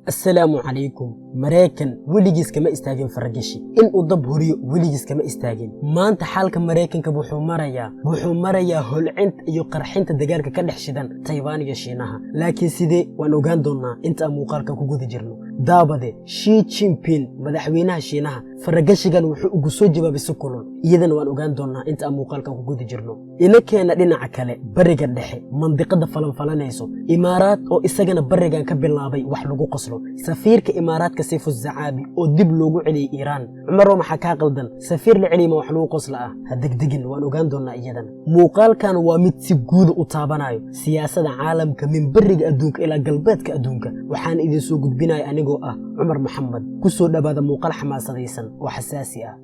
Assalaamu calaykum. Maraykan weligiis kama istaagin faragashi inuu dab huriyo, weligiis kama istaagin. Maanta xaalka Maraykanka wuxuu marayaa holcinta iyo qarxinta dagaalka ka dhex shidan Taywaan iyo Shiinaha. Laakiin sidee? Waan ogaan doonnaa inta aan muuqaalkan ku guda jirno. Daabade, Xi Jinping, madaxweynaha Shiinaha, faragashigan wuxuu ugu soo jawaabay si kulul. Iyadana waan ogaan doonnaa inta aan muuqaalkan ku guda jirno. Ina keena dhinaca kale, Bariga Dhexe, mandiqada falanfalanayso, Imaaraad oo isagana barigan ka bilaabay wax lagu qoslo, safiirka Imaaraadka Sayfu Zacaabi oo dib loogu celiyey Iiraan. Cumarow, maxaa kaa qaldan? Safiir la celiyey ma wax lagu qosla ah? Ha degdegin, waan ogaan doonnaa iyadana. Muuqaalkan waa mid si guuda u taabanayo siyaasada caalamka, min bariga adduunka ilaa galbeedka adduunka. Waxaan idin soo gudbinaya anigoo ah Cumar Maxamed. Ku soo dhowaada muuqaal xamaasadaysan oo xasaasi ah.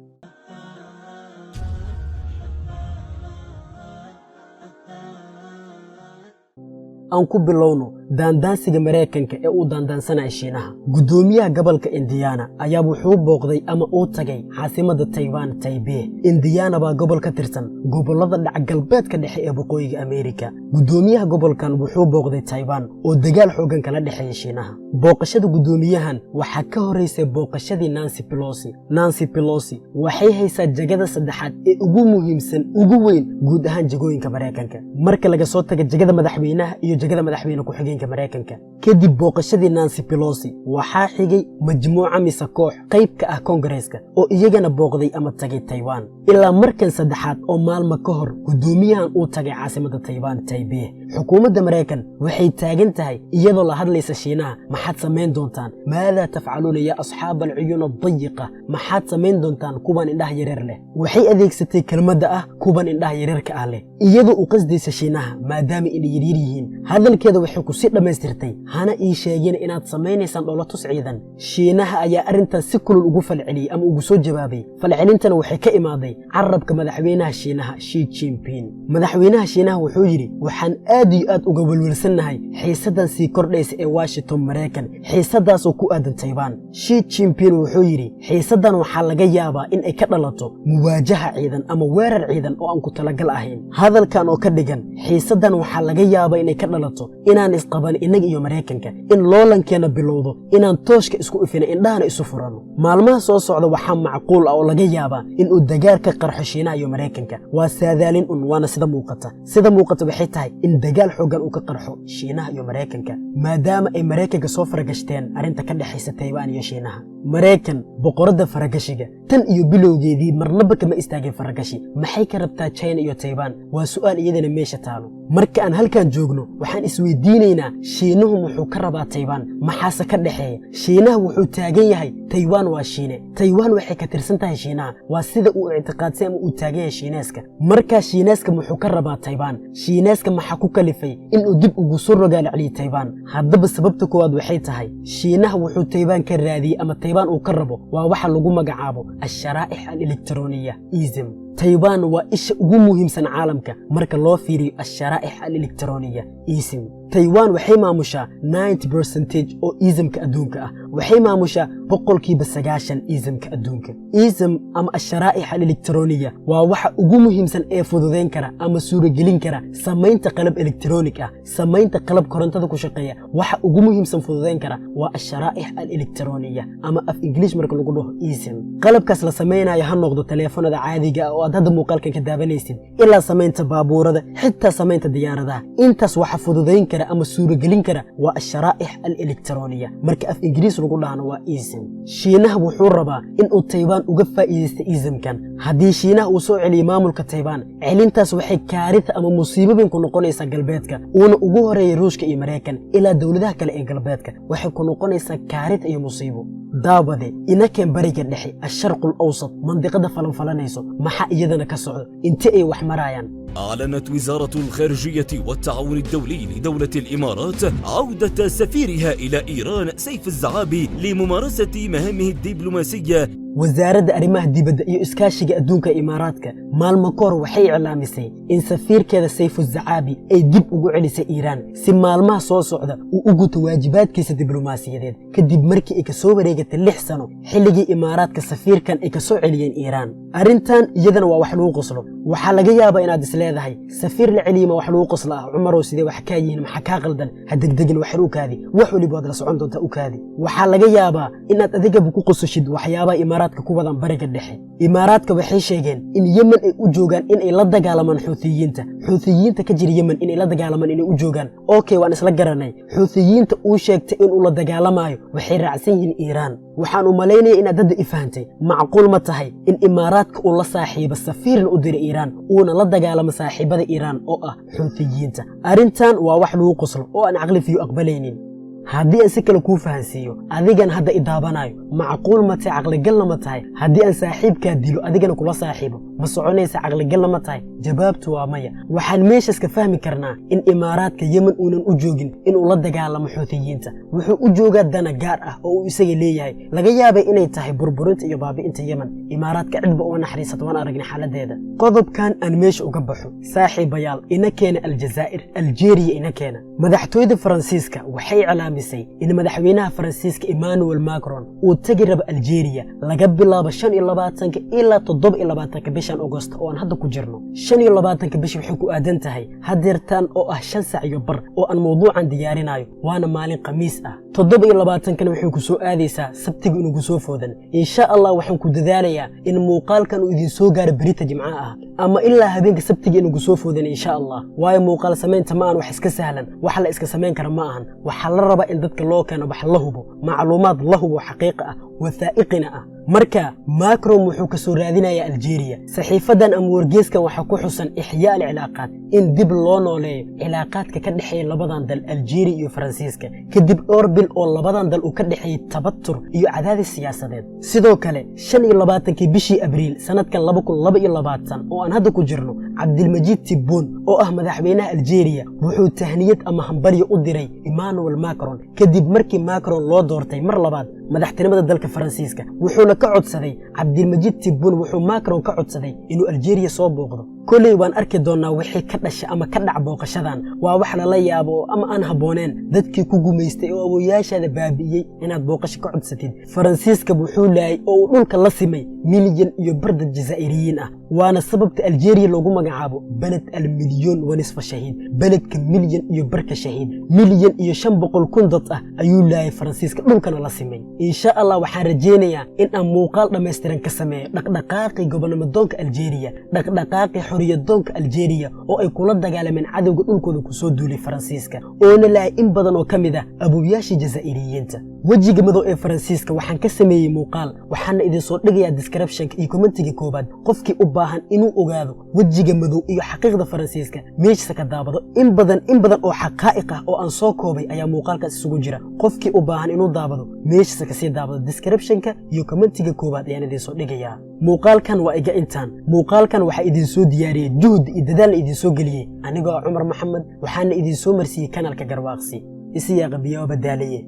Aan ku bilowno daandaansiga Maraykanka ee uu daandaansanaya Shiinaha. Guddoomiyaha gobolka Indiana ayaa wuxuu booqday ama uu tagay caasimadda Taiwan, Taibeh. Indiana baa gobol ka tirsan gobollada dhaca galbeedka dhexe ee Waqooyiga Ameerika. Guddoomiyaha gobolkan wuxuu booqday Taiwan oo dagaal xooggan kala dhexeeya Shiinaha. Booqashada guddoomiyahan waxaa ka horeysay booqashadii Nancy Pelosi. Nancy Pelosi waxay haysaa jagada saddexaad ee ugu muhiimsan, ugu weyn guud ahaan jagooyinka Maraykanka, marka laga soo taga jagada madaxweynaha iyo jagada madaxweyne ku-xigeenka Maraykanka. Kadib booqashadii Nancy Pelosi waxaa xigay majmuuca mise koox qayb ka ah Koongareeska oo iyagana booqday ama tagay Taiwan, ilaa markan saddexaad oo maalmo ka hor guddoomiyahan uu tagay caasimadda Taiwan, Taibeh. Xukuumadda Maraykan waxay taagan tahay, iyadoo la hadlaysa Shiinaha: "Maxaad samayn doontaan? ماذا تفعلون يا أصحاب العيون الضيقة? Maxaad samayn doontaan kuwan indhaha yareer leh?" Waxay adeegsatay kelmadda ah "kuwan indhaha yareerka ah leh", iyadoo u qasdaysa Shiinaha maadaama inay yaryar yihiin. Hadalkeeda waxay ku sii dhammaystirtay: "Hana ii sheegin inaad samaynaysaan dhoolatus ciidan." Shiinaha ayaa arrintaas si kulul ugu falceliyey ama ugu soo jawaabay. Falcelintana waxay ka imaaday carabka madaxweynaha Shiinaha, Xi Jinping. Madaxweynaha Shiinaha wuxuu yidhi: "Waxaan aad iyo aad uga welwelsannahay xiisaddan sii kordhaysa ee Washington, Maraykan, xiisadaasoo ku aadan Taybaan." Xi Jinping wuxuu yidhi: "Xiisaddan waxaa laga yaabaa in ay ka dhalato muwaajaha ciidan ama weerar ciidan oo aan ku talagal ahayn." Hadalkan oo ka dhigan xiisaddan waxaa laga yaabaa inay ka dhalato inaan isqaban innaga iyo Maraykanka, in loolankeena bilowdo, inaan tooshka isku ifino, indhahana isu furano. Maalmaha soo socda waxaa macquul ah oo laga yaabaa inuu dagaal ka qarxo Shiinaha iyo Maraykanka. Waa saadaalin un, waana sida muuqata. Sida muuqata waxay tahay in dagaal xooggan uu ka qarxo Shiinaha iyo Maraykanka, maadaama ay Maraykanka soo faragashteen arrinta ka dhexaysa Taywaan iyo Shiinaha. Maraykan, boqoradda faragashiga, tan iyo bilowgeedii marnaba kama istaagin faragashi. Maxay ka rabtaa China iyo Taywaan? Waa su'aal iyadana meesha taalo. Marka aan halkan joogno, waxaan isweydiinaynaa: Shiinuhu muxuu ka rabaa Taywaan? Maxaase ka dhexeeya? Shiinaha wuxuu taagan yahay Taywaan waa Shiine, Taywaan waxay ka tirsan tahay Shiinaha. Waa sida uu ictiqaadsay ama uu taagan yahay Shiineeska. Markaa Shiineeska muxuu ka rabaa Taywaan? Shiineeska maxaa ku kalifay inuu dib ugu soo rogaal celiyo Taywaan? Haddaba sababta koowaad waxay tahay, Shiinaha wuxuu Taywaan ka raadiyey ama Taywaan uu ka rabo waa waxa lagu magacaabo الشرائح الإلكترونية, eSIM. Taywaan waa isha ugu muhiimsan caalamka marka loo fiiriyo الشرائح الإلكترونية, eSIM. Taiwan waxay maamushaa 90% oo eSIM-ka adduunka ah. Waxay maamushaa 90% eSIM-ka adduunka. eSIM ama الشرائح الإلكترونية waa waxa ugu muhiimsan ee fududayn kara ama suuragelin kara samaynta qalab elektroonig ah, samaynta qalab korontada ku shaqeeya. Waxa ugu muhiimsan fududayn kara waa الشرائح الإلكترونية, ama af Ingiliish marka lagu dhaho eSIM. Qalabkaas la samaynayo ha noqdo taleefanada caadiga ah oo aad hadda muuqaalkan ka daawanaysid, ilaa samaynta baabuurada, xitaa samaynta diyaaradaha. Intaas waxa fududayn kara ama suuragelin kara waa الشرائح الإلكترونية. Marka af Ingiriis lagu dhahno waa eSIM. Shiinaha wuxuu rabaa inuu Taywaan uga faa'iidaysta eSIM-kan. Haddii Shiinaha uu soo celiyo maamulka Taywaan, celintaas waxay kaarita ama musiibo weyn ku noqonaysaa galbeedka, uuna ugu horeeyay Ruushka iyo Maraykan ilaa dowladaha kale ee galbeedka. Waxay ku noqonaysaa kaarita iyo musiibo. Daawade, inakeen Bariga Dhexe, الشرق الأوسط, mandiqada falanfalanayso. Maxaa iyadana ka socdo? Inti ay wax marayaan? أعلنت وزارة الخارجية والتعاون الدولي لدولة الإمارات عودة سفيرها إلى إيران سيف الزعابي لممارسة مهامه الدبلوماسية. Wasaaradda Arrimaha Dibadda iyo Iskaashiga Adduunka Imaaraadka maalmo kahor waxay iclaamisay in safiirkeeda Sayfu Zacaabi ay dib ugu celisay Iiraan si maalmaha soo socda uu u guto waajibaadkiisa diblomaasiyadeed, kadib markii ay kasoo wareegatay 6 sano xilligii Imaaraadka safiirkan ay kasoo celiyeen Iiraan. Arrintan iyadana waa wax lagu qoslo. Waxaa laga yaabaa inaad is Leedahay safiir la celiyima wax lagu qosla ah? Cumarow, sidee wax kaa yihiin? Maxaa kaa qaldan? Ha degdegin, waxyar u kaadi. Wax waliba waad la socon doontaa, u kaadi. Waxaa laga yaabaa inaad adigaba ku qososhid waxyaabaha Imaaraadka ku wadan Bariga Dhexe. Imaaraadka waxay sheegeen in Yemen ay u joogaan inay la dagaalamaan Xuuthiyiinta, Xuuthiyiinta ka jira Yemen inay la dagaalamaan inay u joogaan. Okay, waan isla garanay. Xuuthiyiinta uu sheegtay inuu la dagaalamaayo waxay raacsan yihiin Iiraan. Waxaan u malaynaya inaad hadda i fahantay. Macquul ma tahay in Imaaraadka uu la saaxiibo, safiirna u dira Iiraan, uuna la dagaalamo saaxiibada Iiraan oo ah Xuuthiyiinta? Arrintan waa wax lagu qoslo oo aan caqli fiyo aqbalaynin. Haddii aan si kale kuu fahansiiyo, adigan hadda i daabanayo, macquul ma tahay, caqligalna ma tahay, haddii aan saaxiibkaa dilo adigana kula saaxiibo, ma soconaysa? Caqligalna ma tahay? Jawaabtu waa maya. Waxaan meeshaas ka fahmi karnaa in Imaaraadka Yemen uunan u joogin inuu la dagaalamo Xuutiyiinta. Wuxuu u joogaa dana gaar ah oo uu isaga leeyahay, laga yaabay inay tahay burburinta iyo baabi'inta Yemen. Imaaraadka cidba uma naxariisato, waan aragnay xaaladeeda. Qodobkan aan meesha uga baxo, saaxiibayaal, ina keena Aljazaa'ir, Aljeeriya ina keena. Madaxtooyada Faransiiska waxay iclaamisay in madaxweynaha Faransiiska Emmanuel Macron uu tegi rabo Aljeeriya laga bilaabo 25-ka ilaa 27-ka bishan Agost oo aan hadda ku jirno. 25-ka bisha waxay ku aadan tahay hadeertan oo ah 5 saac iyo bar oo aan mawduucan diyaarinayo, waana maalin Khamiis ah. 27-kana waxay ku soo aadaysaa Sabtiga inuu ku soo foodan. Insha Allah waxaan ku dadaalayaa in muuqaalkan uu idin soo gaaro berita Jimca ah ama ilaa habeenka Sabtiga inuu ku soo foodan, insha Allah. Waayo, muuqaal samaynta ma ahan wax iska sahlan, wax la iska samayn kara ma ahan. Waxaa la rabaa in dadka loo keeno wax la hubo, macluumaad la hubo, xaqiiqa ah, wathaa'iqina ah. Marka Macron wuxuu ka soo raadinayaa Aljeeriya. Saxiifadan ama wargeeskan waxaa ku xusan إحياء العلاقات, in dib loo nooleeyo cilaaqaadka ka dhexeeya labadan dal, Aljeeriya iyo Faransiiska, kadib dhowr bil oo labadan dal uu ka dhexeeyey tabatur iyo cadaadis siyaasadeed. Sidoo kale, 25-kii bishii Abriil sanadkan 2022 oo aan hadda ku jirno, Cabdilmajiid Tibboon oo ah madaxweynaha Aljeeriya wuxuu tahniyad ama hambalyo u diray Emmanuel Macron kadib markii Macron loo doortay mar labaad madaxtinimada dalka Faransiiska. Wuxuuna ka codsaday Cabdilmajiid Tibboon, wuxuu Macron ka codsaday inuu Aljeeriya soo booqdo. Kolley waan arki doonnaa wixii ka dhasha ama ka dhac booqashadan. Waa wax lala yaabo oo ama aan habbooneen, dadkii ku gumaystay oo awooyaashaada baabi'iyey inaad booqasho ka codsatid. Faransiiska wuxuu laayay oo uu dhulka la simay 1.5 milyan dad Jazaa'iriyiin ah, waana sababta Aljeeriya loogu magacaabo بلد المليون ونصف شهيد, beledka milyan iyo barka shahiid. 1.5 milyan dad ah ayuu laayay Faransiiska, dhulkana la simay. Insha Allah waxaan rajaynayaa in aan muuqaal dhammaystiran ka sameeyo dhaqdhaqaaqii gobonimodoonka Aljeeriya, dhaqdhaqaaqii xoriyadoonka Aljeeriya oo ay kula dagaalameen cadowga dhulkooda kusoo duulay, Faransiiska, oona laayay in badan oo ka mid ah awoowayaashii Jazaa'iriyiinta. Wejiga madow ee Faransiiska waxaan ka sameeyey muuqaal, waxaana idinsoo dhigayaa descriptionka iyo commentiga koowaad. Qofkii u baahan inuu ogaado wejiga madow iyo xaqiiqda Faransiiska, meeshasa ka daabado. In badan, in badan oo xaqaa'iq ah oo aan soo koobay ayaa muuqaalkaas isugu jira. Qofkii u baahan inuu daabado, meeshasa kasii daabado. Descriptionka iyo commentiga koowaad ayaan idinsoo dhigayaa. Muuqaalkan waa iga intaan. Muuqaalkan waxaa idinsoo diyaariyey, juhd iyo dadaalna idinsoo geliyey anigoo ah Cumar Maxamed, waxaana idinsoo marsiiyey kanalka Garwaaqsi. Isiyaaqa biyaaba badaalaye.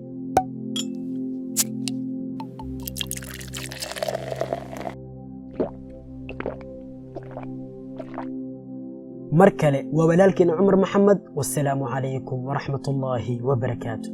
Mar kale waa walaalkiina Cumar Maxamed. Wasalaamu calaykum waraxmat ullaahi wabarakaatu.